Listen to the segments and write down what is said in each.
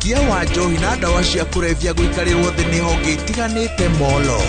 Ũikia wa njohi na ndawa cia kũrebia gũikarĩrwo thĩ nĩ honge itiganĩte Molo.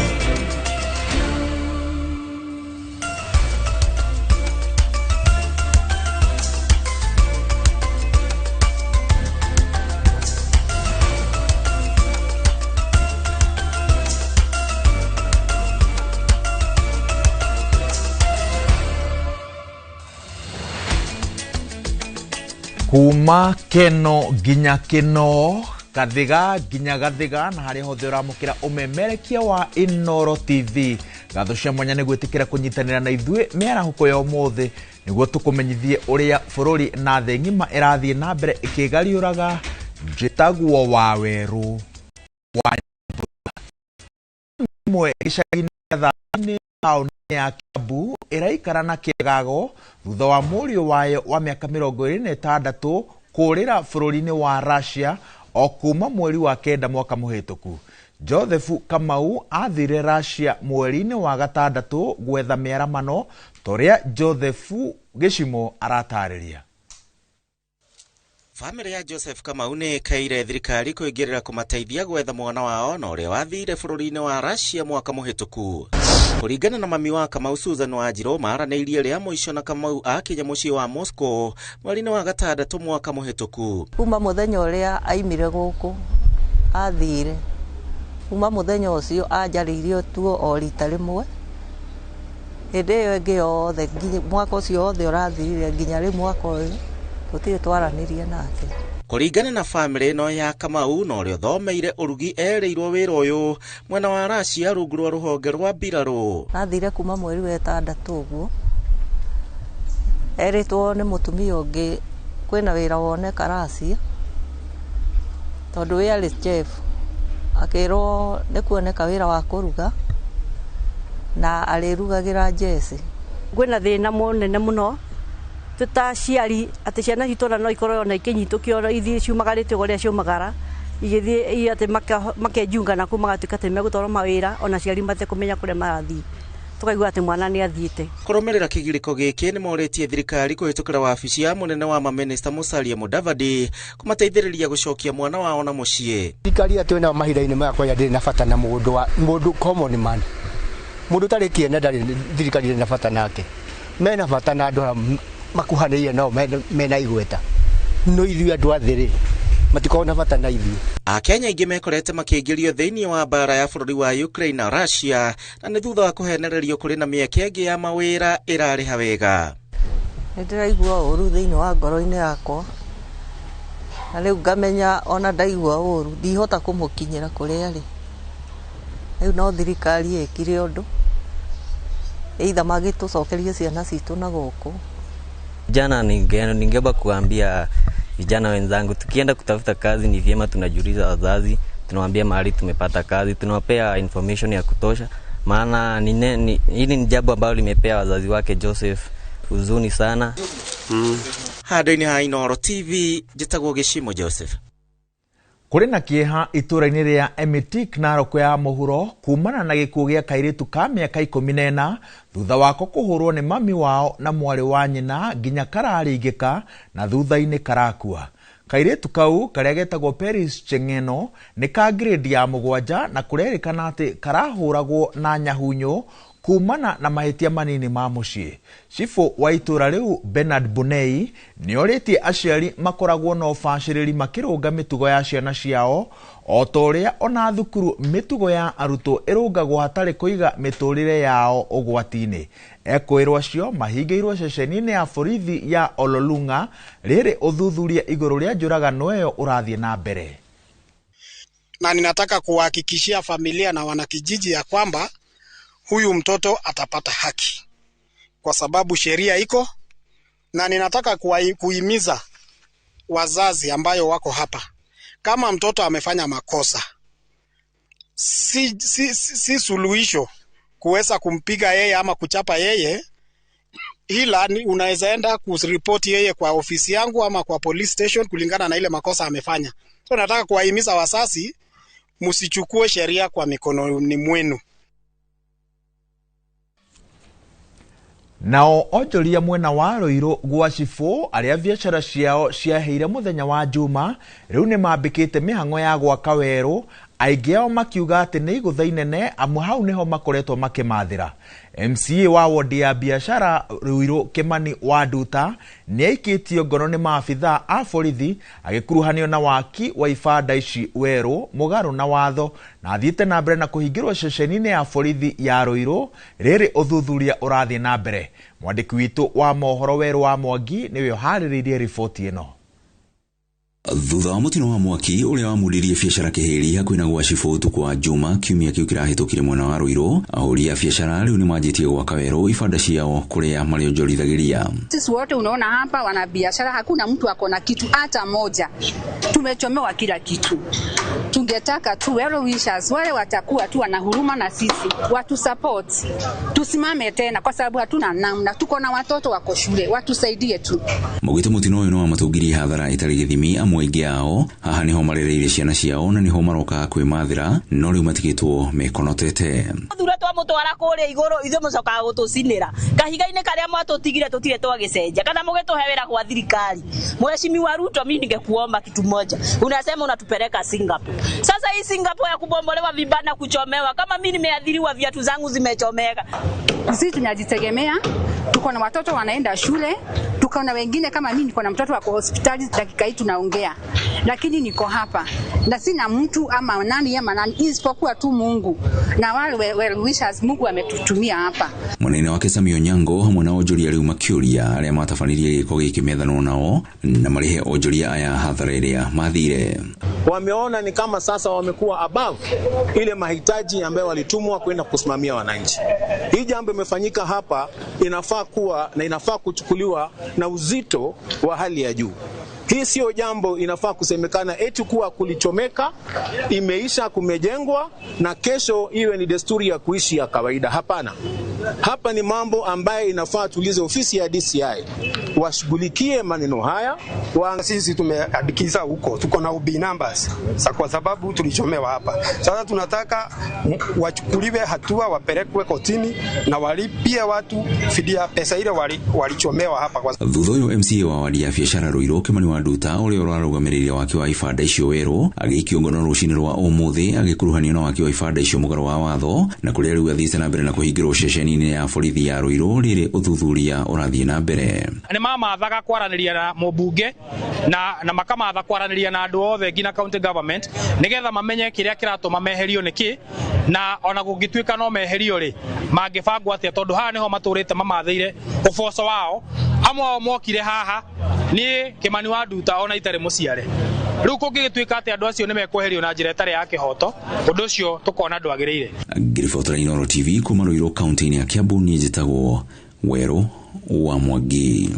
Kuma keno nginya kino, gathiga nginya gathiga, na harĩa hothe ũramũkĩra ũmemerekia wa Inooro TV. Ngatho cia mwanya nĩ gwĩtĩkĩra kũnyitanĩra na ithuĩ mĩarahũko ya ũmũthĩ nĩguo tũkũmenyithie ũrĩa bũrũri na thĩ ng'ima ĩrathiĩ na mbere ĩkĩgariũraga. Njĩtagwo Wawerũ wa ĩmwe gĩcagi-inĩ gĩa Thaani taũni ya Kiambu ĩraikara na kĩagago thutha wa mũriũ wayo wa mĩaka 26 kũũrĩra bũrũri-inĩ wa Russia o kuma mweri wa 9 mwaka mũhĩtũku. Joseph Kamau athire Russia mweri-inĩ wa 6 gwetha mĩaramano torĩa Joseph Gĩcimo aratarĩria. Famĩlĩ ya Joseph Kamau nĩ ĩkaire thirikari kũingĩrĩra kũmateithia gwetha mwana wao na ũrĩa wathire bũrũri-inĩ wa Russia mwaka mũhĩtũku. Kũringana na mami wa Kamau Susan Wanjirũ, maranĩirie rĩa mũico na Kamau akinya mũciĩ wa Moscow mweri-inĩ wa 6 mwaka mũhĩtũku. Kuma mũthenya ũrĩa aimire gũkũ athire, kuma mũthenya ũcio anjarĩirie tuo o rita rĩmwe. Hĩndĩ ĩyo ĩngĩ yothe, mwaka ũcio wothe ũrathirire nginya rĩu mwaka ũyũ tũtirĩ twaranĩria nake. Kũringana na famĩlĩ ĩno ya Kamau na ũrĩa ũthomeire ũrugi erĩirwo wĩra ũyũ mwena wa Russia rungu rwa rũhonge rwa mbirarũ. Athire kuma mweri wa 6 ũguo, erĩtwo nĩ mũtumia ũngĩ kwĩna wĩra woneka Russia tondũ we arĩ chef, akĩrwo nĩ kuoneka wĩra wa kũruga na arĩrugagĩra njeci. Kwĩna thĩna mũnene mũno tũtaciari atĩ ciana citũ ona no ikorwo ona ikĩnyitũkio ithiĩ ciumagarĩte ũrĩa ciumagara igĩthiĩ atĩ makenjunga na kũu magatuĩka atĩ megũtwarwo mawĩra ona aciari matekũmenya kũrĩa marathiĩ, tũkaigua atĩ mwana nĩ athiĩte. Kũrũmĩrĩra kĩgirĩko gĩkĩ nĩ morĩtie thirikari kũhĩtũkĩra wabici ya mũnene wa mamĩnĩsta Musalia Mudavadi kũmateithĩrĩria gũcokia mwana wao na mũciĩ. Thirikari ĩrĩa twĩnayo mahinda-inĩ maya kwanja ndĩrĩ na bata na mũndũ wa mũndũ common man, mũndũ ũtarĩ kĩene ndarĩ, thirikari ndĩrĩ na bata nake. Mena bata na andũ arĩa makuhanĩrĩirie nao mena igweta, no ithuĩ andũ a thĩ rĩ matikoragwo na bata na ithuĩ. Akenya aingĩ mekorete makĩingĩrio thĩinĩ wa mbara ya bũrũri wa Ukraine na Russia na nĩ thutha wa kũhenererio kũrĩ na mĩeke ĩngĩ ya mawĩra ĩrarĩha wega. Nĩ ndĩraigua ũru thĩinĩ wa ngoro-inĩ yakwa na rĩu ngamenya ona ndaigua ũru ndihota kũmũkinyĩra kũrĩa arĩ. Rĩu no thirikari ĩkire ũndũ, either magĩtũcokerie ciana citũ na gũkũ. Jana ningeomba kuambia vijana wenzangu, tukienda kutafuta kazi ni vyema tunajiuliza wazazi, tunawaambia mahali tumepata kazi, tunawapea information ya kutosha, maana hili ni jambo ambalo limepea wazazi wake Joseph huzuni sana. Handũ-inĩ ha Inooro TV, njĩtagwo Gĩcimo Joseph. Kũrĩ na kĩeha itũũra-inĩ rĩa Emitik Narok ya mũhuro kumana na gĩkuũ gĩa kairĩtu ka mĩaka 14 thutha wako kũhũrwo nĩ mami wao na mwarĩ wa nyina nginya kararingĩka na thutha-inĩ karakua. Kairĩtu kau karĩa getagwo Peris Cheng'eno nĩ ka grade ya 7 na kũrerĩkana atĩ karahũragwo na nyahunyo kumana na mahĩtia manini ma mũciĩ. Cibũ wa itũũra rĩu Bernard Bunei nĩorĩtie aciari makoragwo na ũbacĩrĩri makĩrũnga mĩtugo ya ciana ciao o ta ũrĩa ona thukuru mĩtugo ya arutwo ĩrũngagwo hatarĩ kũiga mĩtũrĩre yao ũgwati-inĩ. Ekũĩrwo acio mahingĩirwo ceceni-inĩ ya borithi ya Ololunga rĩrĩ ũthuthuria igũrũ rĩa njũragano ĩyo ũrathiĩ na mbere. Na ninataka kuhakikishia familia na wanakijiji ya kwamba huyu mtoto atapata haki kwa sababu sheria iko, na ninataka kuhimiza wazazi ambayo wako hapa, kama mtoto amefanya makosa, si suluhisho kuweza kumpiga yeye ama kuchapa yeye, ila unaweza enda kuripoti yeye kwa ofisi yangu ama kwa police station kulingana na ile makosa amefanya. So nataka kuwahimiza wazazi, msichukue sheria kwa mikononi mwenu. Nao onjoria mwena wa Ruiru gwa Cibũ arĩa biacara ciao ciaheire mũthenya wa Juma rĩu nĩ mambĩkĩte mĩhang'o ya gwaka werũ, aingĩ ao makiuga atĩ nĩ igũtha inene amu hau nĩho makoretwo makĩmathĩra. MCA wa wodi ya biacara Ruiru Kimani wa Nduta nĩ aikĩtio ngono nĩ maabithaa a borithi agĩkuruhanio na waki wa ibanda ici werũ mũgarũ na watho, na athiĩte na mbere na kũhingĩrwo ceceni-inĩ ya borithi ya Ruiru rĩrĩ ũthuthuria ũrathiĩ na mbere. Mwandĩki witũ wa mohoro Werũ wa Mwangi nĩwe ũharĩrĩirie riboti ĩno. Thutha wa mũtino wa mwaki ũrĩa wamuririe biacara Kĩhĩri hakuhĩ na gwa Cibũ ũtukũ wa Juma kiumia kĩu kĩrahĩtũkire mwena wa Ruiru, ahũri a biacara rĩu nĩmanjĩtie gwaka werũ ibanda ciao kũrĩa marĩonjorithagĩria. Sisi wote unaona hapa wana biashara, hakuna mtu akona kitu hata moja. Tumechomewa kila kitu. Tungetaka tu well wishers wale watakuwa tu wana huruma na sisi, watu support. Tusimame tena kwa sababu hatuna namna, tuko na watoto wako shule, watusaidie tu. Maugĩte mũtino ũyũ nĩwamatũngirie hathara ĩtarĩ gĩthimi, amwe aingĩ ao haha nĩho marereire ciana ciao na nĩho maroka kwĩmathĩra, no rĩu matigĩtwo mekonotete. Thure twamũtwara kũrĩa igũrũ ithuĩ mũcokaga gũtũcinĩra kahiga-inĩ karĩa mwatũtigire tũtirĩ twagĩcenjia kana mũgĩtũhe wĩra gwa thirikari. Mheshimiwa Ruto, mimi ningekuomba kitu moja, unasema unatupeleka Singapore. Sasa hii Singapore ya kubombolewa vibanda, kuchomewa, kama mimi nimeadhiriwa, viatu zangu zimechomeka. Sisi tunajitegemea, tuko na watoto wanaenda shule, tuko na wengine kama mimi niko na mtoto wako hospitali dakika hii tunaongea, lakini niko hapa na sina mtu ama nani ama nani isipokuwa tu Mungu na wale well wishers Mungu ametutumia hapa. Munene wake Sami Onyango hamwe na onjoria rĩu makĩũria arĩa matabanirie gĩko gĩkĩ methanwo nao na marĩhe onjoria aya hathara ĩrĩa mathire. Wameona ni kama sasa wamekuwa above ile mahitaji ambayo walitumwa kwenda kusimamia wananchi. Hii jambo imefanyika hapa inafaa kuwa na inafaa kuchukuliwa na uzito wa hali ya juu. Hii sio jambo inafaa kusemekana eti kuwa kulichomeka, imeisha, kumejengwa na kesho iwe ni desturi ya kuishi ya kawaida. Hapana. Hapa ni mambo ambaye inafaa tulize ofisi ya DCI washughulikie maneno haya. Sisi tumeadikiza huko, tuko na UB numbers kwa sababu tulichomewa hapa. Sasa tunataka wachukuliwe hatua, wapelekwe kotini na walipie watu fidia pesa ile walichomewa hapa. Kwa thutha ũyũ MCA wa wadi ya biacara Ruiru Kimani wa Nduta ũrĩa ũrarũgamĩrĩire waki wa ibanda icio werũ agĩikio ngono rũcinĩ rwa ũmũthĩ agĩkuruhanio na waki wa ibanda icio mũgarũ wa watho, na kũrĩa rĩu athiĩte na mbere na kũhingĩrwo ceceni-inĩ ya borithi ya Ruiru rĩrĩ ũthuthuria ũrathiĩ na mbere. Nĩ mamathaga kwaranĩria na mũmbunge na makamatha kwaranĩria na andũ othe nginya county government nĩgetha mamenye kĩrĩa kĩratũma meherio nĩkĩ, na ona gũngĩtuĩka no meherio rĩ mangĩbangwo atĩa, tondũ haha nĩho matũrĩte mamathĩire ũboco wao. Amwe ao mokire haha niĩ Kimani wa Nduta ona itarĩ mũciare. Rĩu kũngĩgĩtuĩka atĩ andũ acio nĩmekweherio na njĩra ĩtarĩ ya kĩhoto, ũndũ ũcio tũkona ndwagĩrĩire. Ngĩribotera Inooro TV kuma Ruiru kaunti-inĩ ya Kiambu, niĩ njĩtagwo Werũ wa Mwangi.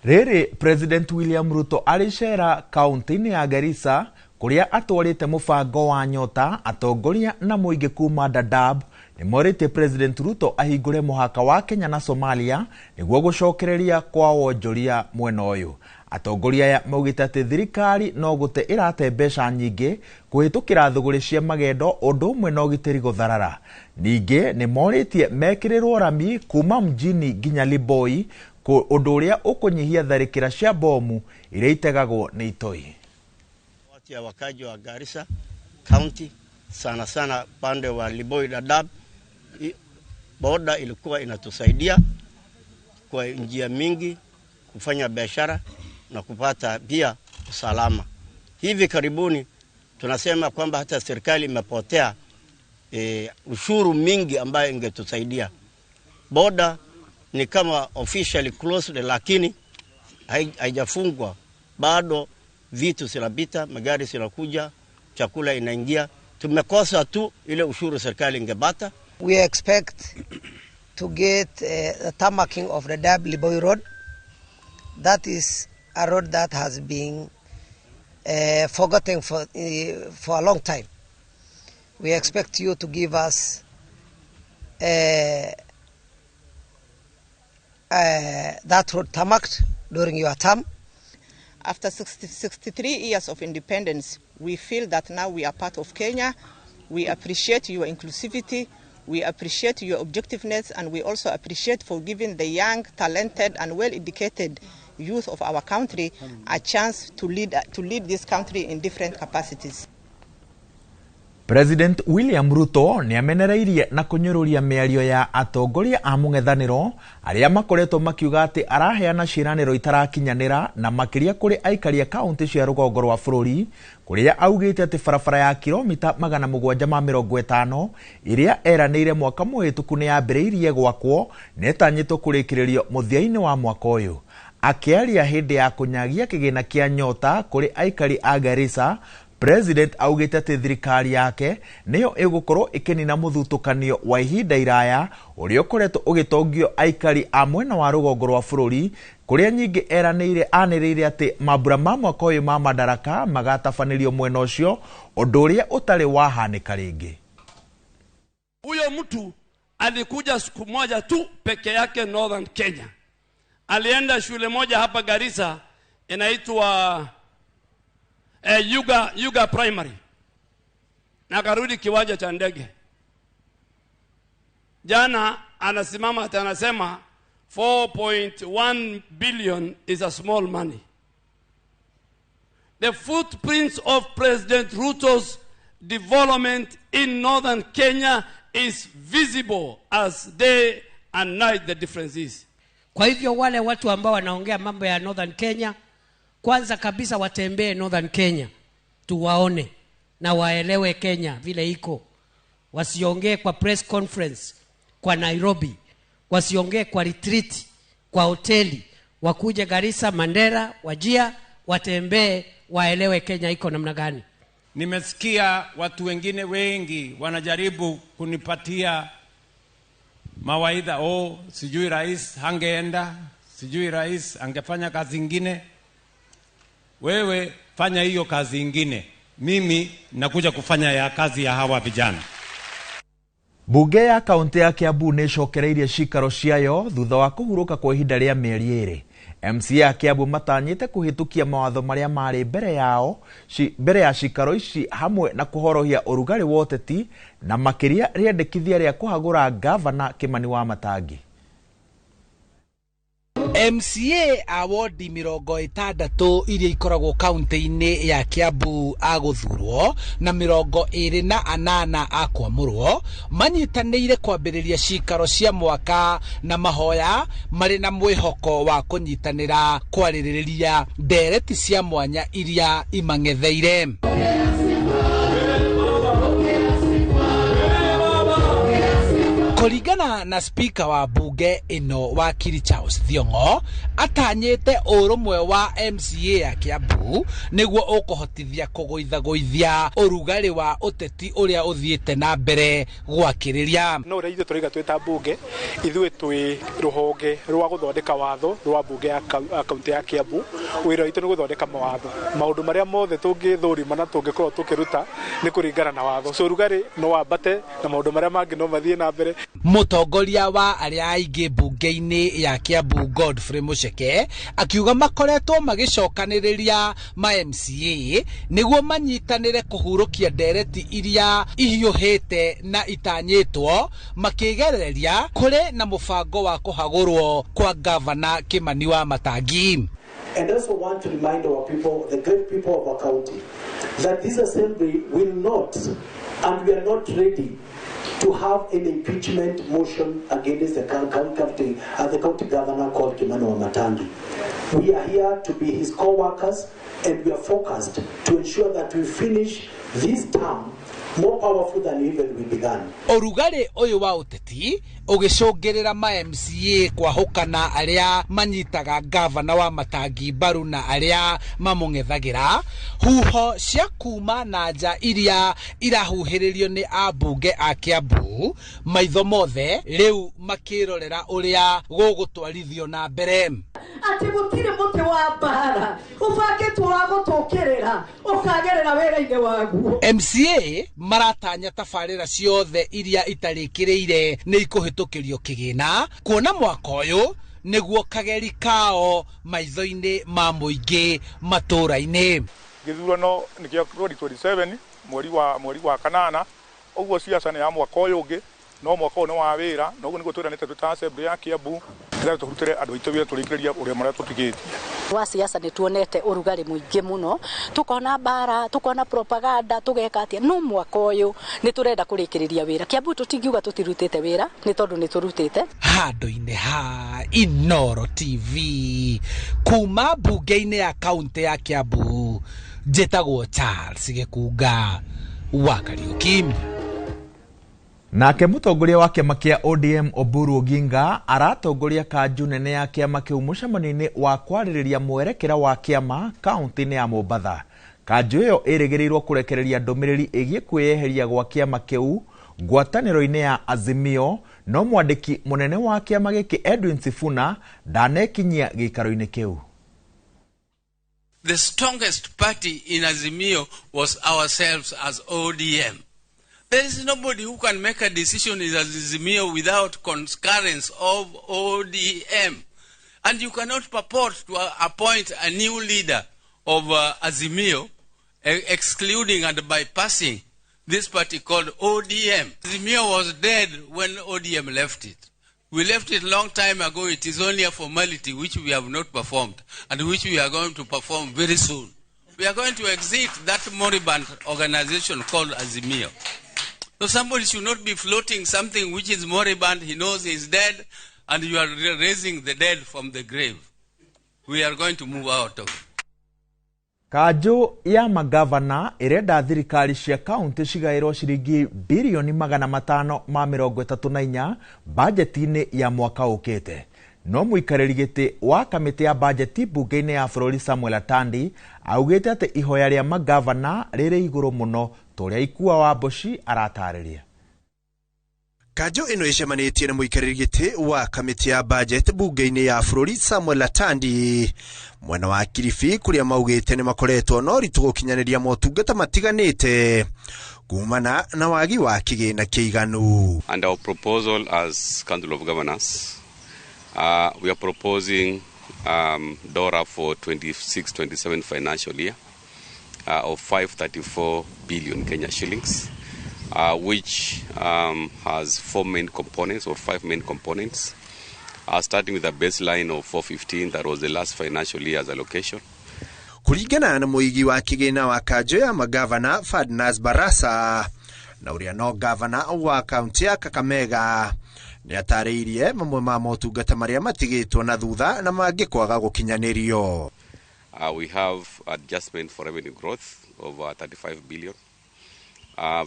Rĩrĩ President William Ruto arĩcera kaunti-inĩ ya Garissa kũrĩa atwarĩte mũbango wa Nyota, atongoria na mũingĩ kuma Dadaab nĩmorĩtie President Ruto ahingũre mũhaka wa Kenya na Somalia nĩguo gũcokereria kwa wonjoria mwena ũyũ. Atongoria aya maugĩte atĩ thirikari no gũte ĩrate mbeca nyingĩ kũhĩtũkĩra thũgũrĩ cia magendo ũndũ ũmwe na ũgitĩri gũtharara. Ningĩ nĩmorĩtie mekĩrĩrwo rami kuma mjini nginya Liboi, ũndũ ũrĩa ũkũnyihia tharĩkĩra cia bomu iria itegagwo nĩ itoi. Watu ya wakaji wa Garissa County sana sana pande wa Liboi Dadaab, boda ilikuwa inatusaidia kwa njia mingi kufanya biashara na kupata pia usalama. Hivi karibuni tunasema kwamba hata serikali imepotea ushuru mingi ambayo ingetusaidia. Boda ni kama officially closed, lakini haijafungwa bado. Vitu zinapita, magari zinakuja, chakula inaingia. Tumekosa tu ile ushuru serikali ingebata. We expect to get the tarmacking of the Dadaab Liboi Road. That is a road that has been forgotten for a long time. We expect you to give us that road tarmacked during your term. After 63 years of independence, we feel that now we are part of Kenya. We appreciate your inclusivity. We appreciate your objectiveness, and we also appreciate for giving the young, talented, and well-educated youth of our country a chance to lead this country in different capacities. President William Ruto nĩ amenereirie na kũnyũrũria mĩario ya atongoria a mũng'ethanĩro arĩa makoretwo makiuga atĩ araheana ciĩranĩro itarakinyanĩra, na makĩria kũrĩ aikari a kaunti cia rũgongo rwa bũrũri, kũrĩa augĩte atĩ barabara ya kilomita 750 ĩrĩa eranĩire mwaka mũhĩtũku nĩ yambĩrĩirie gwakwo na ĩtanyĩtwo kũrĩkĩrĩrio mũthia-inĩ wa mwaka ũyũ. Akĩaria hĩndĩ ya kũnyagia kĩgĩna kĩa nyota kũrĩ aikari a Garissa, President augĩte atĩ thirikari yake nĩyo ĩgũkorwo ĩkĩnina mũthutũkanio wa ihinda iraya ũrĩa ũkoretwo ũgĩtongio aikari a mwena wa rũgongo rwa bũrũri, kũrĩa nyingĩ eranĩire anĩrĩire atĩ mambura ma mwaka ũyũ ma Madaraka magatabanĩrio mwena ũcio, ũndũ ũrĩa ũtarĩ wahanĩka rĩngĩ. Huyo mtu alikuja siku moja tu peke yake Northern Kenya. Alienda shule moja hapa Garissa inaitwa Yuga Primary na akarudi kiwanja cha ndege. Jana anasimama ati anasema 4.1 billion is a small money. The footprints of President Ruto's development in northern Kenya is visible as day and night, the difference is. Kwa hivyo wale watu ambao wanaongea mambo ya Northern Kenya, kwanza kabisa watembee Northern Kenya tuwaone na waelewe Kenya vile iko. Wasiongee kwa press conference kwa Nairobi, wasiongee kwa retreat kwa hoteli, wakuje Garissa, Mandera, Wajir, watembee waelewe Kenya iko namna gani. Nimesikia watu wengine wengi wanajaribu kunipatia mawaidha, oh, sijui rais hangeenda, sijui rais angefanya kazi ingine. Wewe fanya hiyo kazi ingine, mimi nakuja kufanya ya kazi ya hawa vijana. Bunge ya kaunti ya Kiambu nĩ ĩcokereirie cikaro ciayo thutha wa kũhurũka kwa ihinda rĩa mĩeri 2. MCA a Kiambu matanyĩte kũhĩtũkia mawatho marĩa marĩ mbere yao mbere ya cikaro ici, hamwe na kũhorohia ũrugarĩ wa ũteti, na makĩria rĩendekithia rĩa kũhagũra ngavana Kimani wa Matangi. MCA a wodi 60 iria ikoragwo kaunti-inĩ ya Kiambu a gũthurwo na 28 a kwamũrwo manyitanĩire kwambĩrĩria cikaro cia mwaka na mahoya marĩ na mwĩhoko wa kũnyitanĩra kwarĩrĩria ndereti cia mwanya iria imang'etheire. Kũringana na spika wa bunge ĩno, wakiri Charles Thiong'o, atanyĩte ũrũmwe wa MCA ya Kiambu nĩguo ũkũhotithia kũgũithagũithia ũrugarĩ wa ũteti ũrĩa ũthiĩte na mbere gwakĩrĩria. No ũrĩa ithuĩ tũraiga twĩ ta mbunge, ithuĩ twĩ rũhonge rwa gũthondeka watho rwa mbunge ya kaunti ya Kiambu. Wĩra witũ nĩ gũthondeka mawatho. Maũndũ marĩa mothe tũngĩthũrima na tũngĩkorwo tũkĩruta nĩ kũringana na watho, so ũrugarĩ no wambate na maũndũ marĩa mangĩ no mathiĩ na mbere. Mũtongoria wa arĩa aingĩ mbunge-inĩ ya Kiambu, Godfrey Mucheke, akiuga makoretwo magĩcokanĩrĩria ma MCA nĩguo manyitanĩre kũhurũkia ndereti iria ihiũhĩte na itanyĩtwo, makĩgereria kũrĩ na mũbango wa kũhagũrwo kwa ngavana Kimani wa Matangi. And also want to remind our people, the great people of our county, that this assembly will not, and we are not ready to have an impeachment motion against the county governor called Kimani Wamatangi. We are here to be his co-workers, and we are focused to ensure that we finish this term more powerful than even we began. Ũrugarĩ ũyũ wa ũteti ũgĩcũngĩrĩra ma MCA kwahũkana, arĩa manyitaga ngavana wa Matangi mbaru na arĩa mamũng'ethagĩra. Huho cia kuma na nja iria irahuhĩrĩrio nĩ ambunge a Kiambu, maitho mothe rĩu makĩrorera ũrĩa gũgũtwarithio na mbere. Atĩ gũtirĩ mũtĩ wa mbara ũbangĩtwo wa gũtũkĩrĩra ũkagerera wĩra-inĩ waguo. MCA maratanya tabarĩra ciothe iria itarĩkĩrĩire nĩ ikũhĩtũkĩrio kĩgĩna, kuona mwaka ũyũ nĩguo kageri kao maitho-inĩ ma mũingĩ matũũra-inĩ. Gĩthurano nĩ kĩa 2027 mweri wa 8, ũguo ciaca nĩ ya mwaka ũyũ ũngĩ. No mwaka ũyũ nĩ wa wĩra, na ũguo nĩguo twĩranĩte twĩ ta assembly ya Kiambu, nĩgetha tũrutĩre andũ aitũ wĩra tũrĩkĩrĩrie ũrĩa marĩa tũtigĩtie. Wa siasa nĩ tuonete ũrugarĩ mũingĩ mũno, tukona mbara, tukona propaganda, tũgeka atĩa, no mwaka ũyũ nĩ tũrenda kũrĩkĩrĩria wĩra. Kiambu tũtingiuga tũtirutĩte wĩra, nĩ tondũ nĩ tũrutĩte. Handũ-inĩ ha Inooro TV kuma mbunge-inĩ ya kaunti ya Kiambu, njĩtagwo Charles Gĩkunga wa Kariuki. Nake mũtongoria wa kĩama kĩa ODM Oburu Oginga aratongoria kanju nene ya kĩama kĩu mũcemanio-inĩ wa kwarĩrĩria mwerekera wa kĩama kaunti-inĩ ya Mombatha. Kanju ĩyo ĩrĩgĩrĩirwo kũrekereria ndũmĩrĩri ĩgiĩ kwĩyeheria gwa kĩama kĩu ngwatanĩro-inĩ ya Azimio, no mwandĩki mũnene wa kĩama gĩkĩ Edwin Sifuna ndanekinyia gĩikaro-inĩ kĩu. The strongest party in Azimio was ourselves as ODM. There is nobody who can make a decision in Azimio without concurrence of ODM. And you cannot purport to appoint a new leader of Azimio, excluding and bypassing this party called ODM. Azimio was dead when ODM left it. We left it long time ago. It is only a formality which we have not performed and which we are going to perform very soon. We are going to exit that moribund organization called Azimio. So somebody should not be floating something which is moribund. He knows he is dead, and you are raising the dead from the grave. We are going to move out of it. Kanjũ ya magavana ĩrenda thirikari cia kaunti cigaĩrwo ciringi birioni 534 bajeti-inĩ ya mwaka ũkĩte. No mũikarĩri gĩtĩ wa kamĩtĩ ya bajeti mbunge-inĩ ya bũrũri Samuel Atandi augĩte atĩ ihoya rĩa magavana rĩrĩ igũrũ mũno ta ũrĩa Ikua wa Mboci aratarĩria. Kanjũ ĩno ĩcemanĩtie na mũikarĩri gĩtĩ wa kamĩtĩ ya budget mbunge-inĩ ya bũrũri Samuel Atandi mwena wa Kilifi, kũrĩa maugĩte nĩ makoretwo na ũritũ gũkinyanĩria motungata matiganĩte kumana na wagi wa kĩgĩna kĩiganu. And our proposal as Council of Governors, we are proposing DORA for 26-27 financial year of 534 billion Kenya shillings, which has four main components or five main components, starting with a baseline of 415 that was the last financial year's allocation. Kũringana na mũigi wa kĩgĩna wa kanjũ ya magavana Fadnas Barasa na ũrĩa no gavana wa kaunti ya Kakamega, nĩ atarĩirie mamwe ma motungata marĩa matigĩtwo na thutha na mangĩ kwaga gũkinyanĩrio. We have adjustment for revenue growth of 35 billion.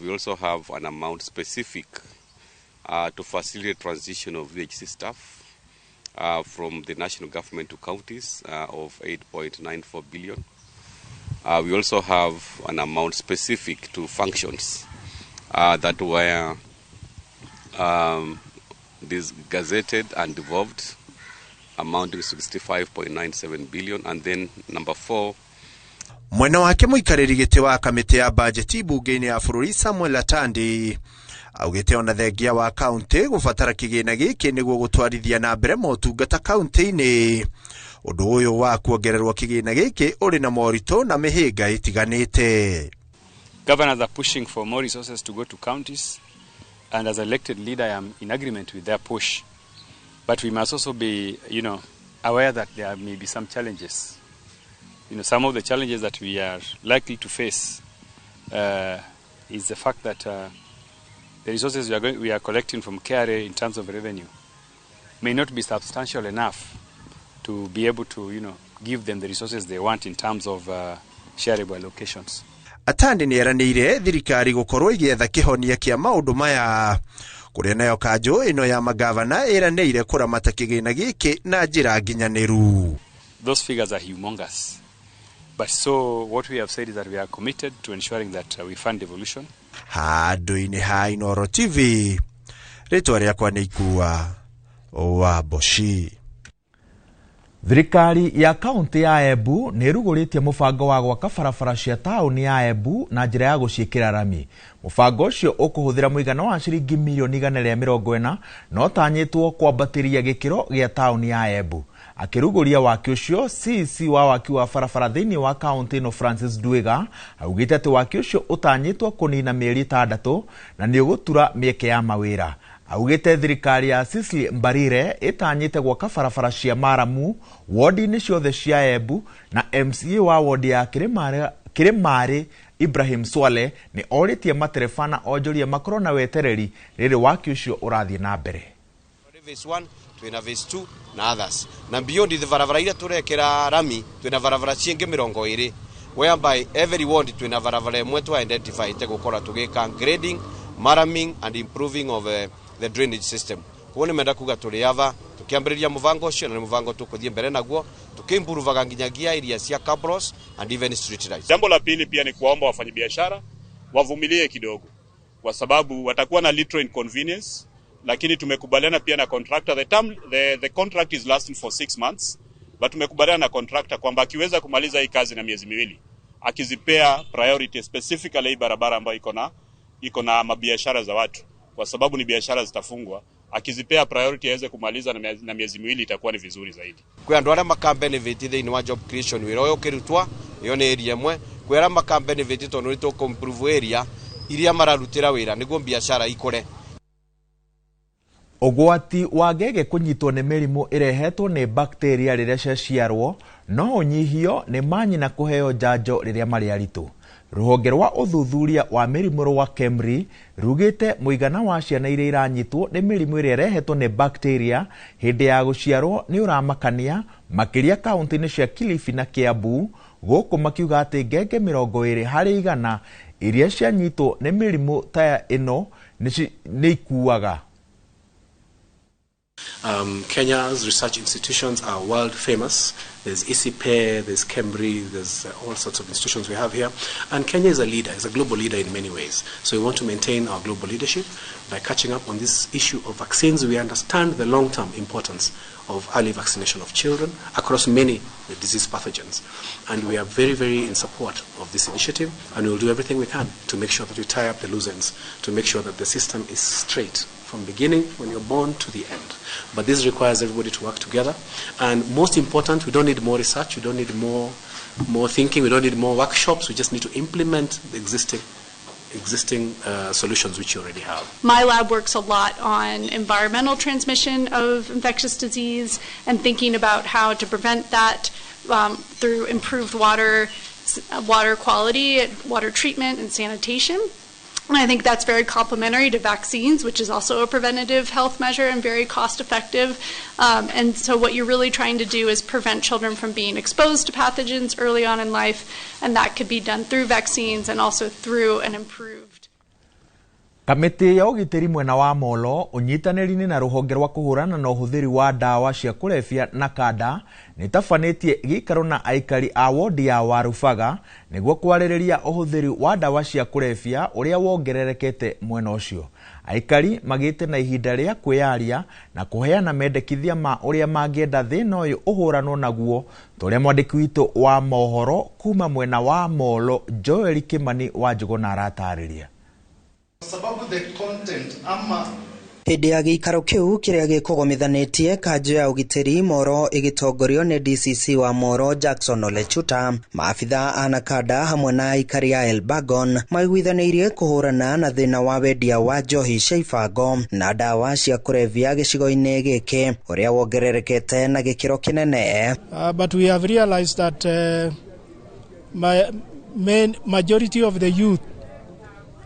We also have an amount specific to facilitate transition of VHC staff from the national government to counties of 8.94 billion. We also have an amount specific to functions that were gazetted and devolved, amounting to 65.97 billion. And then number four, mwena wake mũikarĩri gĩtĩ wa kamĩtĩ ya bajeti mbunge-inĩ ya bũrũri Samuel Atandi augĩte ona thengia wa kaunti gũbatara kĩgĩna gĩkĩ nĩguo gũtwarithia na mbere motungata kaunti-inĩ. Ũndũ ũyũ wa kuongererwo kĩgĩna gĩkĩ ũrĩ na moritũ na mĩhĩnga ĩtiganĩte. Governors are pushing for more resources to go to counties, and as elected leader I am in agreement with their push. But we must also be, aware that there may be some challenges. Some of the challenges that we are likely to face is the fact that the resources we are collecting from KRA in terms of revenue may not be substantial enough to be able to, give them the resources they want in terms of shareable allocations. Atandi nĩ eranĩire thirikari gũkorwo ĩgĩetha kĩhonia kĩa maũndũ maya, kũrĩa nayo kanjũ ĩno ya magavana ĩranĩire kũramata kĩgĩna gĩkĩ na njĩra nginyanĩru. Those figures are humongous. But so what we have said is that we are committed to ensuring that we fund devolution. Handũ-inĩ ha Inooro TV, rĩtwa rĩakwa nĩ Ikua wa Mboci. Thirikari ya kaunti ya Embu nĩ ĩrugũrĩtie mũbango wa gwaka barabara cia taũni ya Embu na njĩra ya gũciĩkĩra rami. Mũbango ũcio ũkũhũthĩra mũigana wa ciringi mirioni 140 na ũtanyĩtwo kwambatĩria gĩkĩro gĩa taũni ya Embu. Akĩrugũria waki ũcio, CEC wa waki wa barabara thĩinĩ wa kaunti ĩno Francis Ndwiga augĩte atĩ waki ũcio ũtanyĩtwo kũnina mĩeri 6 na nĩ ũgũtura mĩeke ya mawĩra. Augĩte thirikari ya Cecily Mbarire ĩtanyĩte gwaka barabara cia maramu wodi-inĩ ciothe cia Embu, na MCA wa wodi ya Kĩrĩmarĩ Ibrahim Swale nĩ orĩtie matereba na onjoria makorwo na wetereri rĩrĩ waki ũcio ũrathiĩ na mbere. Phase 1 twina phase 2 na others, na beyond the barabara iria turekera rami twina barabara ciingi 20, whereby every ward twina barabara imwe twa identify te gukora tugika grading, maraming and improving of the drainage system. Kuo ni menda kuga turi ava tukiambiriria muvango ucio, na ni muvango tukuthie mbere naguo tukimpuruvaga nginyagia iria cia cabros and even street lights. Jambo la pili pia ni kuwaomba wafanyabiashara wavumilie kidogo, kwa sababu watakuwa na little inconvenience, lakini tumekubaliana pia na contractor, the contract is lasting for 6 months, but tumekubaliana na contractor kwamba akiweza kumaliza hii kazi na miezi miwili, akizipea priority specifically hii barabara ambayo iko na mabiashara za watu, kwa sababu ni biashara zitafungwa, akizipea priority aweze kumaliza na miezi miwili itakuwa ni vizuri zaidi. Kwa andu aria maka benefit thiini wa job creation wira uyu ukirutwa iyo ni area imwe, kwa aria maka benefit tondu ni tuku improve area iria mararutira wira niguo biashara ikure. Ũgwati wa ngenge kũnyitwo nĩ mĩrimũ ĩrehetwo nĩ bakteria rĩrĩa ciaciarwo no ũnyihio nĩ manyina kũheo njanjo rĩrĩa marĩ aritũ. Rũhonge rwa ũthuthuria wa mĩrimũ rwa KEMRI rugĩte mũigana wa ciana iria iranyitwo nĩ mĩrimũ ĩrĩa ĩrehetwo nĩ bakteria hĩndĩ ya gũciarwo nĩ ũramakania, makĩria kaunti-inĩ cia Kilifi na Kiambu, gũkũ makiuga atĩ ngenge 20 harĩ 100 iria cianyitwo nĩ mĩrimũ ta ĩno nĩ ikuaga. Kenya's research institutions are world famous. There's ICIPE, there's KEMRI, there's all sorts of institutions we have here. And Kenya is a leader, is a global leader in many ways. So we want to maintain our global leadership by catching up on this issue of vaccines. We understand the long-term importance of early vaccination of children across many disease pathogens. And we are very, very in support of this initiative, and we will do everything we can to make sure that we tie up the loose ends, to make sure that the system is straight from beginning, when you're born, to the end. But this requires everybody to work together. And most important, we don't need more research, we don't need more thinking, we don't need more workshops, we just need to implement the existing solutions which you already have. My lab works a lot on environmental transmission of infectious disease and thinking about how to prevent that through improved water quality, water treatment, and sanitation. And I think that's very complementary to vaccines, which is also a preventative health measure and very cost effective. And so what you're really trying to do is prevent children from being exposed to pathogens early on in life, and that could be done through vaccines and also through an improved. Kamĩtĩ ya ũgitĩri mwena wa Molo ũnyitanĩri-inĩ na rũhonge rwa kũhũrana na ũhũthĩri wa ndawa cia kũrebia na kanda nĩtabanĩtie gĩikaro na aikari a wodi ya Warubaga nĩguo kwarĩrĩria ũhũthĩri wa ndawa cia kũrebia ũrĩa wongererekete mwena ũcio. Aikari magĩte na ihinda rĩa kwĩyaria na kũheana mendekithia ma ũrĩa mangĩenda thĩna ũyũ ũhũranwo naguo, ta ũrĩa mwandĩki witũ wa mohoro kuma mwena wa Molo Joel Kimani wa Njũgũna aratarĩria. Sababu the content ama Hĩndĩ ya gĩikaro kĩu kĩrĩa gĩkũgomithanĩtie kanjũ ya ũgitĩri Moro ĩgĩtongorio nĩ DCC wa Moro Jackson Ole Chuta, maabitha a Nakada hamwe na aikari a Elbagon maiguithanĩirie kũhũrana na thĩna wa wendia wa njohi cia ibango na ndawa cia kũrebia gĩcigo-inĩ gĩkĩ ũrĩa wongererekete na gĩkĩro kĩnene. But we have realized that majority of the youth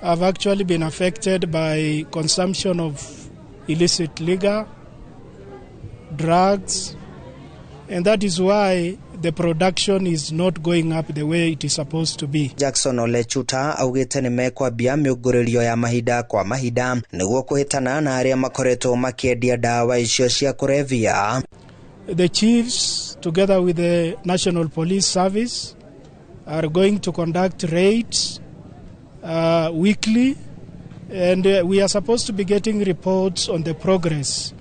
have actually been affected by consumption of illicit liquor, drugs, and that is why the production is not going up the way it is supposed to be. Jackson Ole Chuta augĩte nĩ mekwambia mĩũngũrĩrio ya mahinda kwa mahinda nĩguo kũhĩtana na arĩa makoretwo makĩendia ndawa icio cia kũrebia. The chiefs together with the National Police Service are going to conduct raids weekly, and we are supposed to be getting reports on the progress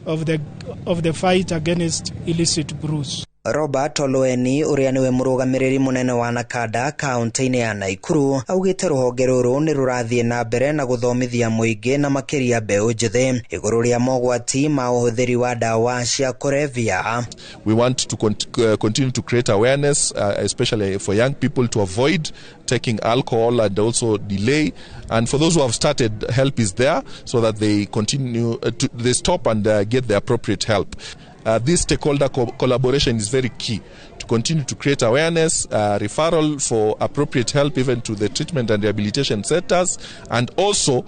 of the fight against illicit brews. Robert Olweni ũrĩa nĩwe mũrũgamĩrĩri mũnene wa Nakada kaunti-inĩ ya Naikuru augĩte rũhonge rũrũ nĩ rũrathiĩ na mbere na gũthomithia mũingĩ na makĩria mbeũ njĩthĩ igũrũ rĩa mogwati ma ũhũthĩri wa ndawa cia kũrebia. We want to continue to create awareness, especially for young people, to avoid taking alcohol and also delay. And for those who have started, help is there so that they continue they stop and get the appropriate help. This stakeholder collaboration is very key to continue to create awareness, referral for appropriate help even to the treatment and rehabilitation centers, and also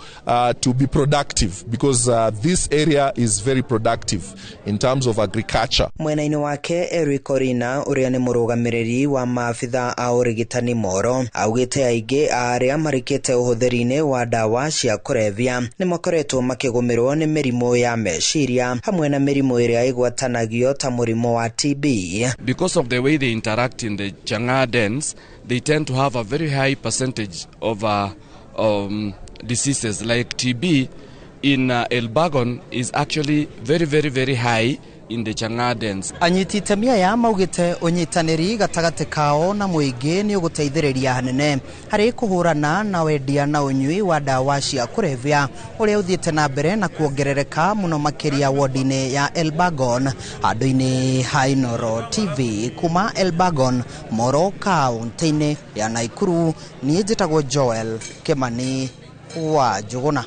to be productive, because this area is very productive in terms of agriculture. Mwena-inĩ wake Eric Orina ũrĩa nĩ mũrũgamĩrĩri wa maabitha a ũrigitani Moro augĩte aingĩ a arĩa marikĩte ũhũthĩri-inĩ wa ndawa cia kũrebia nĩ makoretwo makĩgũmĩrwo nĩ mĩrimũ ya meciria hamwe na mĩrimũ ĩrĩa ĩgwatanagio ta mũrimũ wa TB. Because of the way they interact in the Chang'aa dens, they tend to have a very high percentage of diseases like TB in Elbagon is actually very, very, very high in the Chang'aa dens. Anyiti itemi aya maugĩte ũnyitanĩri gatagatĩ kao na mũingĩ nĩ ũgũteithĩrĩria hanene harĩ kũhũrana na wendia na ũnyui wa ndawa cia kũrebia ũrĩa ũthiĩte na mbere na kuongerereka mũno makĩria wodi-inĩ ya Elbagon. Handũ-inĩ ha Inooro TV kuma Elbagon, Moro, kaunti-inĩ ya Naikuru, niĩ njĩtagwo Joel Kimani wa Njũgũna.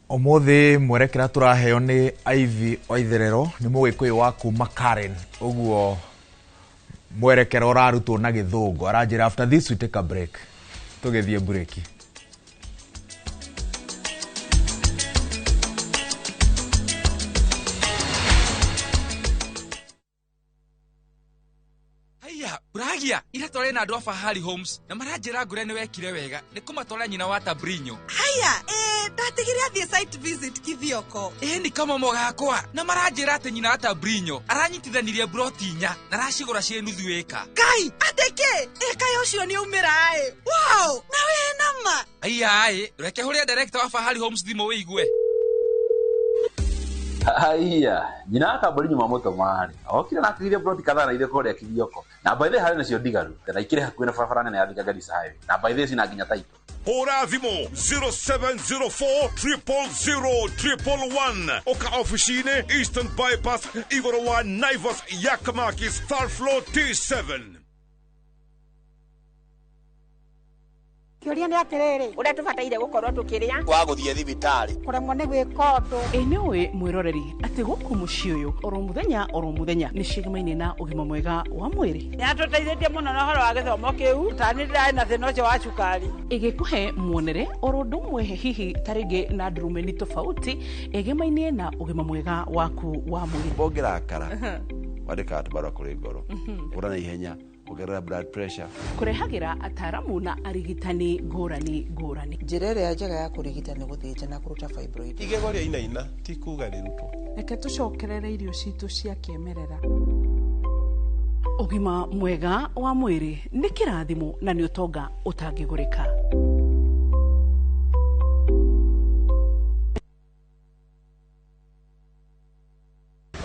Ũmũthĩ mwerekera tũraheo nĩ Ivy Waitherero nĩ mũgĩkũyũ wa kuma Karen, ũguo mwerekera ũrarutwo na gĩthũngũ. Aranjĩra after this we take a break, tũgĩthiĩ break. Bragia ira tware na andu a Fahari Homes na maranjira ngure ni wekire wega ni kumatwara nyina wa Tabrinyo. Haya, ndatigire athie site visit Kithioko. Ni kama mogakwa na maranjira ati nyina wa Tabrinyo aranyitithanirie broti inya na aracigura cie nuthu eka. Kai ateke eka ucio ni umira ai. Wow, na we nama. Aya ai, reke huria director wa Fahari Homes thimu wigue. Haiya, nyina wa Tabrinyo mamoto mari. Okire na atigire broti kadhaa na ithe kũrĩa Kithioko. Na by the harĩ nacio ndigaru, na ikire hakuhĩ na barabara nene ya Thika Garissa Highway. Na by the cina nginya taito. Hũra thimũ 0704 000 111. Oka ofici-inĩ Eastern Bypass igũrũ wa Naivas Yakamakis third floor T7. Kĩũria nĩ atĩrĩrĩ, ũrĩa tũbataire gũkorwo tũkĩrĩa wa gũthiĩ thibitarĩ kũremwo nĩ gwĩka ũndũ. Ĩ nĩũĩ mwĩroreri atĩ gũkũ mũciĩ ũyũ oro mũthenya nĩ cigamaine na ũgima mwega wa mwĩrĩ. Nĩatũteithĩtie mũno na ũhoro wa gĩthomo kĩu, ta nĩ ndĩrarĩ na thĩna ũcio wa cukari. Ĩgĩkũhe muonere oro ũndũ ũmwe hihi ta rĩngĩ na ndurumeni tofauti ĩgemaine na ũgima mwega waku wa mwĩrĩ. Ũngĩrakara wandĩkaga tũbarũa kũrĩ ngoro, ũra na ihenya ongerera blood pressure. Kũrehagĩra ataramu na arigitani ngũrani ngũrani. Njĩra ĩrĩa njega ya kũrigita nĩ gũthĩnja na kũruta fibroid. Igego rĩa inaina ti kuga rĩrutwo. Reke tũcokerere irio citũ cia kĩmerera. Ũgima mwega wa mwĩrĩ nĩ kĩrathimo na nĩ ũtonga ũtangĩgũrĩka.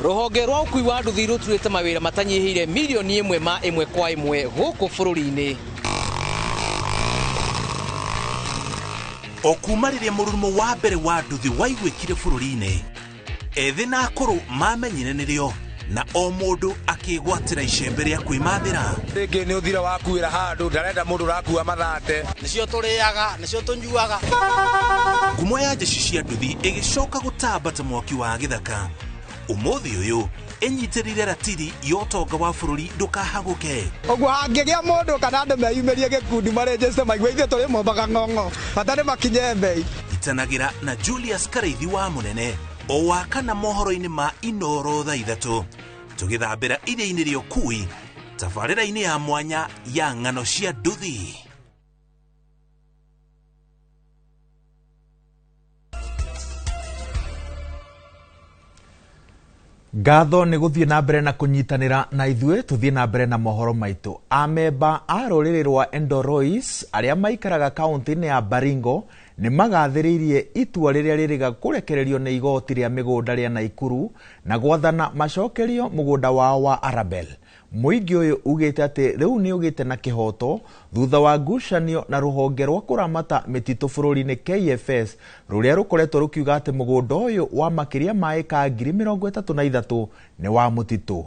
Rũhonge rwa ũkui wa nduthi rũturĩte mawĩra matanyihĩire milioni 1 ma 1 kwa 1 gũkũ bũrũri-inĩ. O kuma rĩrĩa mũrurumo wa mbere wa nduthi waiguĩkire bũrũri-inĩ, ethĩ na akũrũ mamenyire nĩrĩo na o mũndũ akĩgwatĩra icembe rĩa kwĩmathĩra. Rĩngĩ nĩ ũthira wakuĩra handũ ndarenda mũndũ ũrakua mathate. Nĩcio tũrĩaga, nĩcio tũnyuaga. Ngumo ya njeci cia nduthi ĩgĩcoka gũtamba ta mwaki wa gĩthaka. Ũmũthĩ ũyũ ĩnyitĩrĩire ratiri ya ũtonga wa bũrũri ndũkahagũke. Ũguo hangĩgĩa mũndũ kana andũ meyumĩrie gĩkundi marenjeste maigue ithuĩ tũrĩ mombaga ng'ong'o bata nĩ makinye mbei. Itanagĩra na Julius Karaithi wa Mũnene o wa kana mohoro-inĩ ma Inooro thaa 3 tũgĩthambĩra iria-inĩ rĩa ũkui tabarĩra-inĩ ya mwanya ya ng'ano cia nduthi. Ngatho nĩ gũthiĩ na mbere na kũnyitanĩra na ithuĩ. Tũthiĩ na mbere na mohoro maitũ. Amemba a rũrĩrĩ rwa Endorois arĩa maikaraga kaũntĩ-inĩ ya Baringo nĩ magathĩrĩirie itua rĩrĩa rĩrĩga kũrekererio nĩ igoti rĩa mĩgũnda rĩa Naikuru na gwathana macokerio mũgũnda wao wa Arabel. Mũingĩ ũyũ ugĩte atĩ rĩu nĩ ũgĩte na kĩhoto thutha wa ngucanio na rũhonge rwa kũramata mĩtitũ bũrũri-inĩ KFS rũrĩa rũkoretwo rũkiuga atĩ mũgũnda ũyũ wa makĩria ma ĩka 33,000 nĩ wa mũtitũ.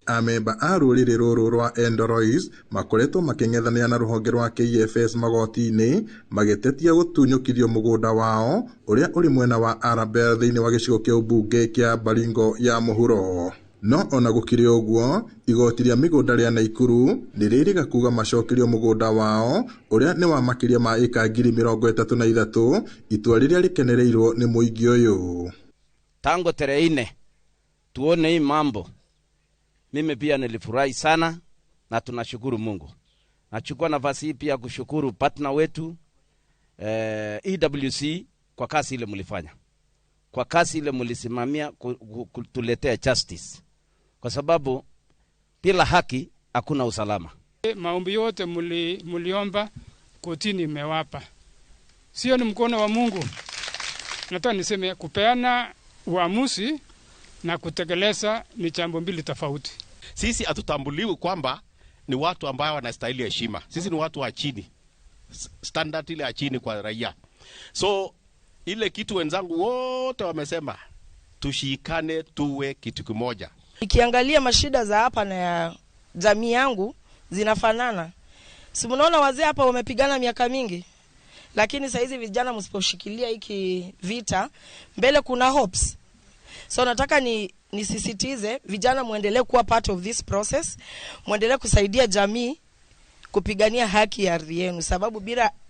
Amemba a rũrĩrĩ rũrũ rwa Endorois makoretwo makĩng'ethanĩra na rũhonge rwa KFS magoti-inĩ magĩtetia gũtunyũkithio mũgũnda wao ũrĩa ũrĩ mwena wa Arabel thĩinĩ wa gĩcigo kĩa ũmbunge kĩa Baringo ya mũhuro. No ona gũkĩrĩ ũguo, igoti rĩa mĩgũnda rĩa Naikuru nĩ rĩrĩga kuga macokerio mũgũnda wao ũrĩa nĩ wa makĩria ma ĩka 33,000, itua rĩrĩa rĩkenereirwo nĩ mũingĩ ũyũ. Tangu tarehe 4 tuone hii mambo, mimi pia nilifurahi sana na tunashukuru Mungu. Nachukua nafasi hii pia kushukuru partner wetu EWC kwa kazi ile mlifanya. Kwa kazi ile mlisimamia kutuletea justice. Kwa sababu bila haki hakuna usalama. Maombi yote muliomba kotini imewapa. Sio ni mkono wa Mungu. Nataka niseme kupeana uamuzi na kutekeleza ni jambo mbili tofauti. Sisi hatutambuliwi kwamba ni watu ambao wanastahili heshima. Sisi ni watu wa chini. Standard ile ya chini kwa raia. So ile kitu wenzangu wote wamesema, tushikane tuwe kitu kimoja. Nikiangalia mashida za hapa na ya jamii yangu zinafanana. Si mnaona wazee hapa wamepigana miaka mingi. Lakini saa hizi vijana msiposhikilia hiki vita, mbele kuna hopes. So nataka nisisitize vijana muendelee kuwa part of this process, muendelee kusaidia jamii kupigania haki ya ardhi yenu, sababu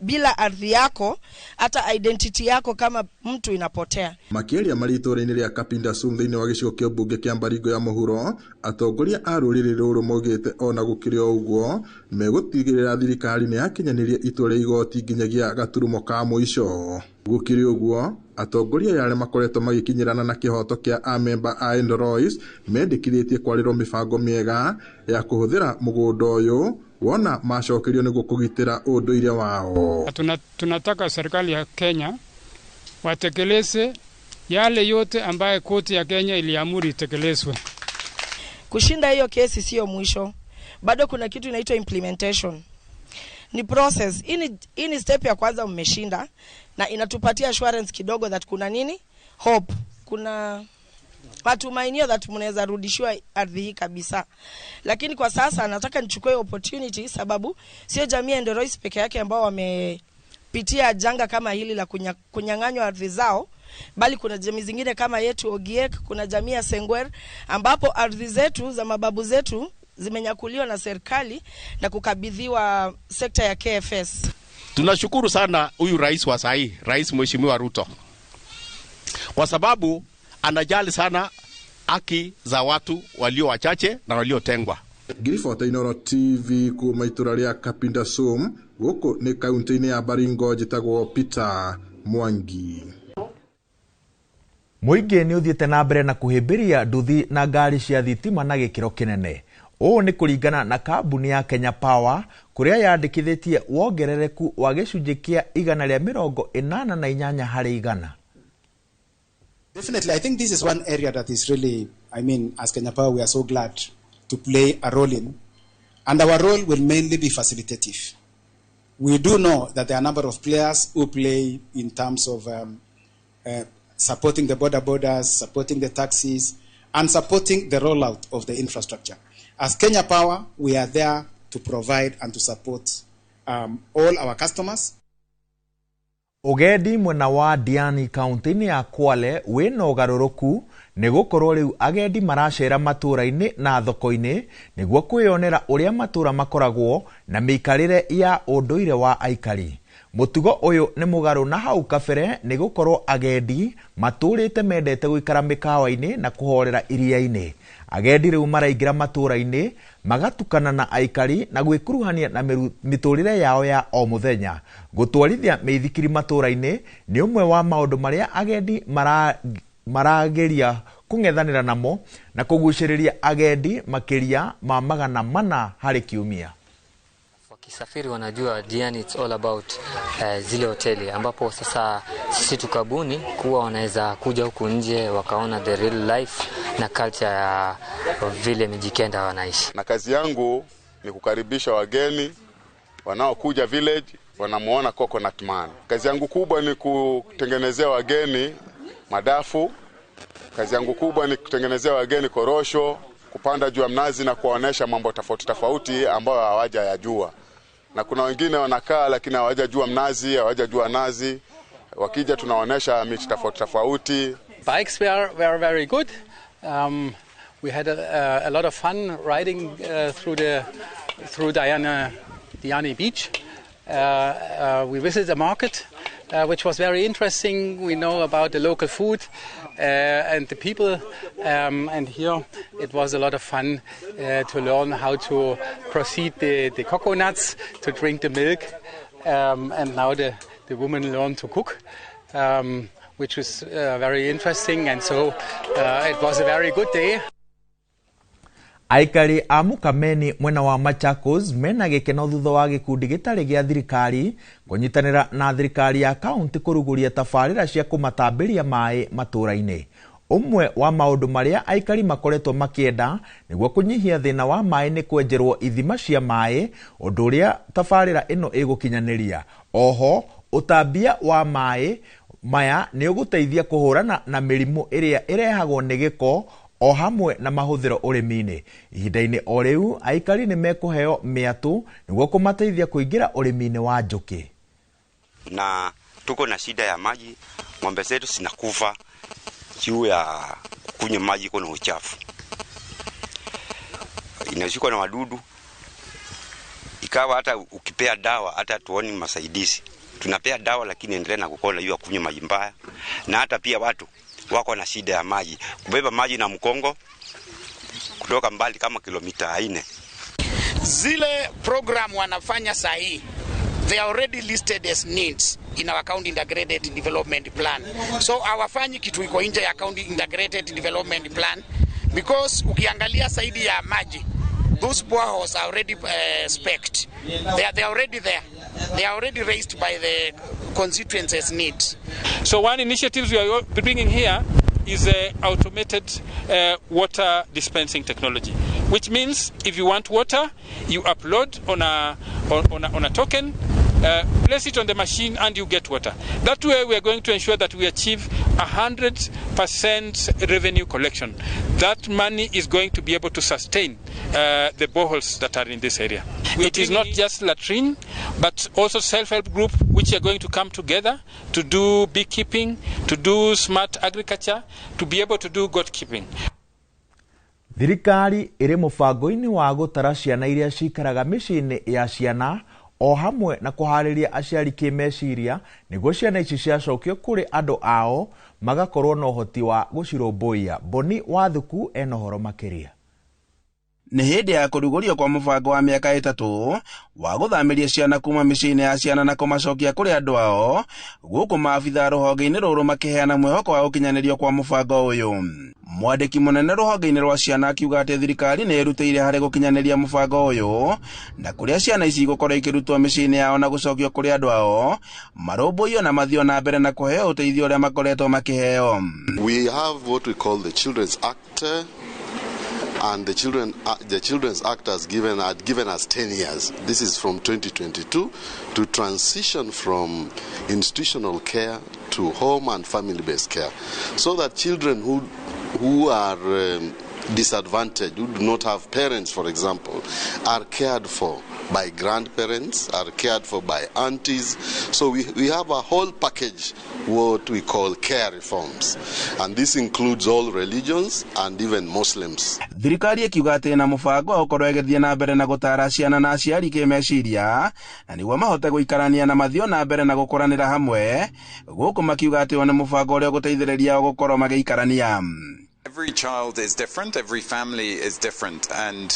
bila ardhi yako hata identity yako kama mtu inapotea. Makĩaria marĩ itũũra-inĩ rĩa Kapindasum thĩinĩ wa gĩcigo kĩa mbunge kĩa Baringo ya mũhuro, atongoria a rũrĩrĩ rũrũ maugĩte ona gũkĩrĩ o ũguo megũtigĩrĩra thirikari nĩ yakinyanĩria itua rĩa igoti nginyagia gaturumo ka mũico. Gũkĩrĩ ũguo, atongoria aya arĩa makoretwo magĩkinyĩrana na kĩhoto kĩa amemba a Endorois mendekithĩtie kwarĩrwo mĩbango mĩega ya kũhũthĩra mũgũnda ũyũ wona macokerio nĩguo kũgitĩra ũndũire wao. Tunataka serikali ya Kenya watekeleze yale yote ambaye koti ya Kenya iliamuru itekelezwe. Kushinda hiyo kesi sio mwisho. Bado kuna kitu inaitwa implementation. Ni process. Hii ni step ya kwanza mmeshinda na inatupatia assurance kidogo that kuna nini? Hope. Kuna matumainio that mnaweza rudishiwa ardhi hii kabisa. Lakini kwa sasa nataka nichukue opportunity, sababu sio jamii ya Endorois peke yake ambao wamepitia janga kama hili la kunyang'anywa ardhi zao, bali kuna jamii zingine kama yetu Ogiek, kuna jamii ya Sengwer ambapo ardhi zetu za mababu zetu zimenyakuliwa na serikali na kukabidhiwa sekta ya KFS. Tunashukuru sana huyu rais wa sahi, Rais Mheshimiwa Ruto, kwa sababu anajali sana haki za watu walio wachache na waliotengwa. Ngiribota Inooro TV kuma itũra rĩa Kapindasum gũkũ nĩ kaunti-inĩ ya Baringo, njĩtagwo Peter Mwangi. Mũingĩ nĩ ũthiĩte na mbere na kũhĩmbĩria nduthi na ngari cia thitima na gĩkĩro kĩnene. Ũũ nĩ kũringana na kambuni ya Kenya Power kũrĩa yandĩkithĩtie wongerereku wa gĩcunjĩ kĩa 188 harĩ 100. Definitely, I think this is one area that is really, as Kenya Power, we are so glad to play a role in. And our role will mainly be facilitative. We do know that there are a number of players who play in terms of supporting the border borders, supporting the taxis, and supporting the rollout of the infrastructure. As Kenya Power, we are there to provide and to support all our customers. Ũgendi mwena wa Diani kaunti-inĩ ya Kwale wĩna ũgarũrũku nĩ gũkorwo rĩu agendi maracera matũũra-inĩ na thoko-inĩ nĩguo kwĩyonera ũrĩa matũũra makoragwo na mĩikarĩre ya ũndũire wa aikari. Mutugo ũyũ nĩ mũgarũ na hau kabere nĩ gũkorwo agendi matũrĩte mendete gũikara mĩkawa-inĩ na kũhorera iria-inĩ. Agendi rĩu maraingĩra matũra-inĩ magatukana na aikari na gwĩkuruhania na mĩtũrĩre yao ya o mũthenya. Gũtwarithia mĩithikiri matũra-inĩ nĩ ũmwe wa maũndũ marĩa agendi marageria kũng'ethanĩra namo na kũgucĩrĩria agendi makĩria ma 400 harĩ kiumia. Wakisafiri wanajua Diani it's all about zile hoteli, ambapo sasa sisi tukabuni kuwa wanaweza kuja huku nje wakaona the real life na culture ya vile Mijikenda wanaishi. Na kazi yangu ni kukaribisha wageni wanaokuja village, wanamuona Coconut Man. Kazi yangu kubwa ni kutengenezea wageni madafu. Kazi yangu kubwa ni kutengenezea wageni korosho, kupanda juu ya mnazi na kuwaonesha mambo tofauti tofauti ambayo hawajayajua. Na kuna wengine wanakaa lakini hawajajua mnazi, hawajajua nazi. Wakija tunaonesha miti tofauti tofauti. Bikes were very good. We had a lot of fun riding through Diani Beach. We visited the market, which was very interesting. We know about the local food and the people, and here it was a lot of fun to learn how to proceed the coconuts, to drink the milk, and now the women learn to cook, which was very interesting, and so it was a very good day. Aikari a Mukameni mwena wa Machakos mena gĩkeno thutha wa gĩkundi gĩtarĩ gĩa thirikari kũnyitanĩra na thirikari ya kaunti kũrugũria tabarĩra cia kũmatambĩria maĩ matũra-inĩ. Ũmwe wa maũndũ marĩa aikari makoretwo makĩenda nĩguo kũnyihia thĩna wa maĩ nĩ kwenjerwo ithima cia maĩ, ũndũ ũrĩa tabarĩra ĩno ĩgũkinyanĩria. Oho ũtambia wa maĩ maya nĩ ũgũteithia kũhũrana na mĩrimũ ĩrĩa ĩrehagwo nĩ gĩko o hamwe na mahũthĩro ũrĩmi-inĩ. Ihinda-inĩ o rĩu aikari nĩ mekũheo mĩatũ nĩguo kũmateithia kũingĩra ũrĩmi-inĩ wa njũkĩ. Na tuko na shida ya maji, ng'ombe zetu zinakufa juu ya kunywa maji kuna uchafu, inashikwa na wadudu, ikawa hata ukipea dawa hata tuoni masaidizi. Tunapea dawa lakini endelea na kukola hiyo kunywa maji mbaya. Na hata pia watu wako na shida ya maji, kubeba maji na mkongo kutoka mbali kama kilomita 4. Zile program wanafanya sahi, they are already listed as needs in our county integrated development plan. So hawafanyi kitu iko nje ya county integrated development plan, because ukiangalia saidi ya maji, those boreholes are already spec'd. They are already there. They are already raised by the constituencies needs. So one initiative we are bringing here is automated water dispensing technology, which means if you want water, you upload on a token, place it on the machine, and you get water. That way we are going to ensure that we achieve 100% revenue collection. That money is going to be able to sustain the boreholes that are in this area. It is not just latrine, but also self-help group, which are going to come together to do beekeeping, to do smart agriculture, to be able to do goat keeping. Thirikari ĩrĩ mũbango-inĩ wa gũtara ciana iria cikaraga mĩciĩ-inĩ ya ciana o hamwe na kũharĩria aciari kĩmeciria nĩguo ciana ici ciacokio kũrĩ andũ ao magakorwo na ũhoti wa gũcirũmbũiya. Boni Wathuku ena ũhoro makĩria. Nĩ hĩndĩ ya kũrugũrio kwa mũbango wa mĩaka 3 wa gũthamĩria ciana kuma mĩciĩ-inĩ ya ciana na kũmacokia kũrĩ andũ ao, gũkũ maabitha rũhonge-inĩ rũrũ makĩheana mwĩhoko wa gũkinyanĩrio kwa mũbango ũyũ. Mwandĩki mũnene rũhonge-inĩ rwa ciana akiuga atĩ thirikari nĩ ĩrutĩire harĩ gũkinyanĩria mũbango ũyũ, na kũrĩa ciana ici igũkorwo ikĩrutwo mĩciĩ-inĩ yao na gũcokio kũrĩ andũ ao marũmbũiyo na mathio na mbere na kũheo ũteithio ũrĩa makoretwo makĩheo. We have what we call the Children's Act, and the Children's Act has given us 10 years. This is from 2022 to transition from institutional care to home and family-based care, so that children who are disadvantaged, who do not have parents, for example, are cared for by grandparents, are cared for by aunties. So we have a whole package what we call care reforms. And this includes all religions and even Muslims. Thirikari ĩkiuga atĩ na mũbango wa gũkorwo ĩgĩthiĩ na mbere na gũtara ciana na aciari kĩmeciria na nĩguo mahote gũikarania na mathiĩ na mbere na gũkũranĩra hamwe, gũkũ makiuga atĩ ũyũ nĩ mũbango ũrĩa ũgũteithĩrĩria gũkorwo magĩikarania. Every child is different, every family is different, and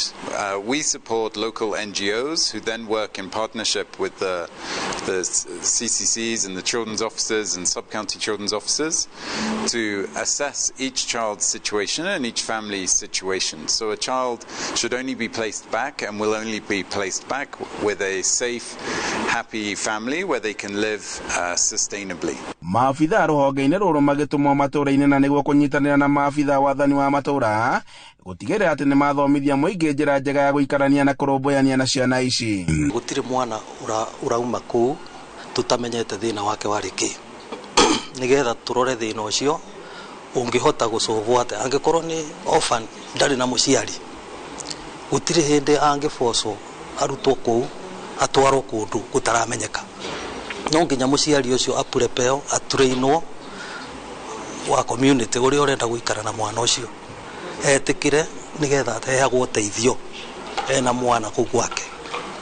we support local NGOs who then work in partnership with the CCCs and the children's officers and sub-county children's officers to assess each child's situation and each family's situation. So a child should only be placed back and will only be placed back with a safe, happy family where they can live sustainably. Maabithaa rũhonge-inĩ rũrũ magĩtũmwo matũũra-inĩ na nĩguo kũnyitanĩra na maabithaa wathani wa matũũra gũtigĩrĩra atĩ nĩmathomithia mũingĩ njĩra njega ya gũikarania na kũrũmbũyania na ciana ici. Gũtirĩ mwana ũrauma kũu tũtamenyete thĩna wake warĩ kĩ, nĩgetha tũrore thĩna ũcio ũngĩhota gũcũvwo atĩa. Angĩkorwo nĩ orphan, ndarĩ na mũciari, gũtirĩ hĩndĩ angĩbocwo arutwo kũu atwarwo kũndũ gũtaramenyeka. No nginya mũciari ũcio apurepeo, atrainwo wa community ũrĩa ũrenda gũikara na mwana ũcio etĩkĩre, nĩgetha aheagwo ũteithio ena mwana kũu gwake,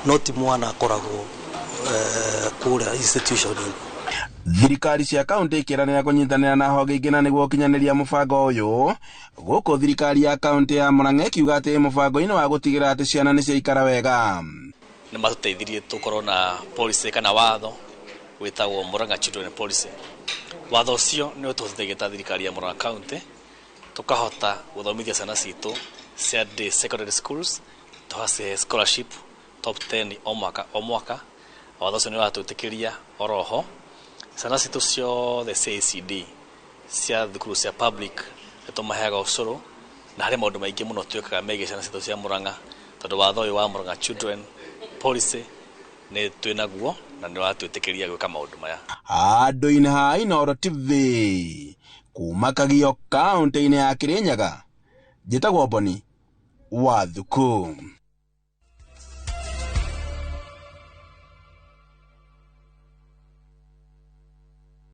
no ti mwana akoragwo kũrĩa institution-inĩ. Thirikari cia kaunti ikĩranĩra kũnyitanĩra na honge ingĩ na nĩguo gũkinyanĩria mũbango ũyũ, gũkũ thirikari ya kaunti ya Murang'a ĩkiuga atĩ mũbango-inĩ wa gũtigĩrĩra atĩ ciana nĩ ciaikara wega. Nĩ matũteithirie tũkorwo na policy kana watho wĩtagwo Murang'a Children Policy. Watho ũcio nĩ ũtũhotithagia ta thirikari ya Murang'a County tũkahota gũthomithia ciana citũ cia day secondary schools, tũgacihe scholarship top 10 o mwaka o mwaka. Watho ũcio nĩ ũratwĩtĩkĩria oroho ciana citũ ciothe cia ECD cia thukuru cia public nĩ tũmaheaga ũcũrũ, na harĩ maũndũ maingĩ mũno twĩkaga megiĩ ciana citũ cia Murang'a, tondũ watho ũyũ wa Murang'a Children Policy nĩ twĩnaguo na nĩ ũratwĩtĩkĩria gwĩka maũndũ maya. Handũ-inĩ ha Inooro TV kuma Kagio kaunti-inĩ ya Kirinyaga, njĩtagwo Boni wa Thuku.